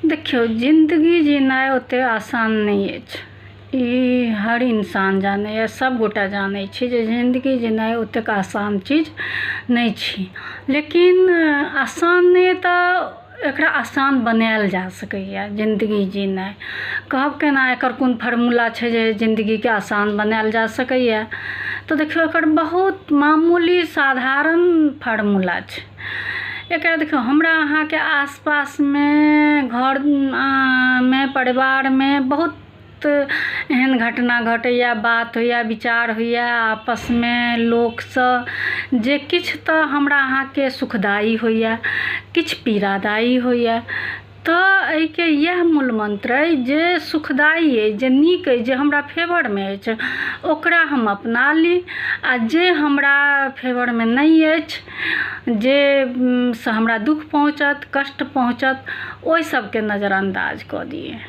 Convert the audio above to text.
देखियौ, जिन्दगी जीनाइ ओते आसान नहि अछि। ई हर इंसान जानैए, सबगोटा जानै छी जे जिन्दगी जीनाइ ओतेक आसान चीज नहि छी। लेकिन आसान नहि तऽ एकरा आसान बनायल जा सकैए जिन्दगी जीनाइ। कहब केना, एकर कोन फॉर्मूला छै जे जिन्दगीके आसान बनायल जा सकैए? तऽ देखियौ, एकर बहुत मामूली साधारण फार्मूला छै एकरा। देखियौ, हमरा अहाँके आसपासमे, घर मे, परिवारमे बहुत एहन घटना घटैए, बात होइए, विचार होइए आपसमे लोकसँ, जे किछु तऽ हमरा अहाँके सुखदायी होइए, किछु पीड़ादायी होइए। तऽ एहिके इएह मूल मन्त्र अइ जे सुखदायी अइ, जे नीक अइ, जे हमरा फेवरमे अछि, ओकरा हम अपना ली आ जे हमरा फेवरमे नहि अछि, जे सँ हमरा दुःख पहुँचत, कष्ट पहुँचत, ओहि सबके नजरअन्दाज कऽ दियै।